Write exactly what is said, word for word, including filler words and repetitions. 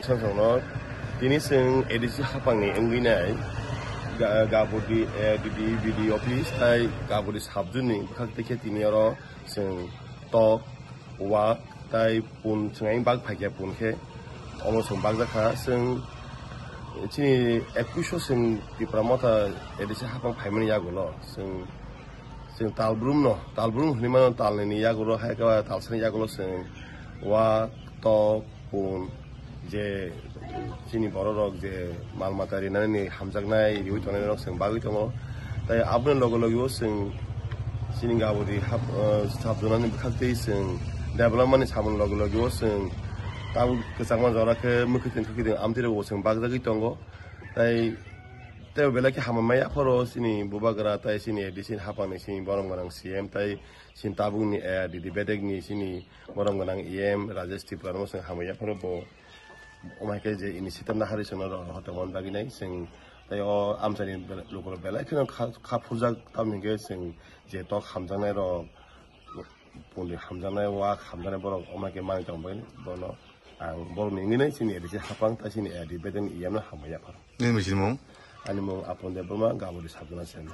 Samsongno tini chwng A D C hapangni wngwi nai ga-, Gabodi, eh, D D, B D office tai Gabodi subjuni bwkhak tei khe tini oro chwng tok, wak tai pun chwng bak phaikya pun khe omo chwng bakjakha. Chwng chini ekush o chwng Tipra Motha A D C hapang phaimani yagulo chwng Chwng tal brum no, tal brum hinwi mano, tal nini yagulo hai khe talsani yagulo chwng wak, tok, pun je chini borok rok je mal mata rinani hamjaknai riwi tongnai rok chwng bagwi tongo. Tai aboni loge loge o chwng chini Gabodi hap, eh, sabjwnani bwkhak twi chwng development ni samung loge loge o chwng tabuk kwchangma jora khe mwkhwtwng khwkhwtwng amtwi rok bo chwng bakjagwi tongo. Tai Tei belai khe hamya mai yapharo chini bubagra tai chini A D C ni hapangni chini borom gwnang C M tai chini tabukni, eh, D D bedekni chini borom gwnang E M Rajesh Tripura no chwng hamya yapharo bo. Omo hai khe je initiative nahari chwngno rw hote mon bagwi nai chwng tai o amchaini bel-, lukurok belai kheno kha, kha phurjak tamni hwnkhe chwng je tok hamjaknai rok, puni hamjaknai wak hamjaknai borok omo hai khe manwi tong bagwi bono ang borokni wngwi nai chini A D C hapang tai chini A D bedekni E M no hamya yapharo. Nini mwisini mung? Ani mung Apon Debbarma, Gabodi Sabjana Semi.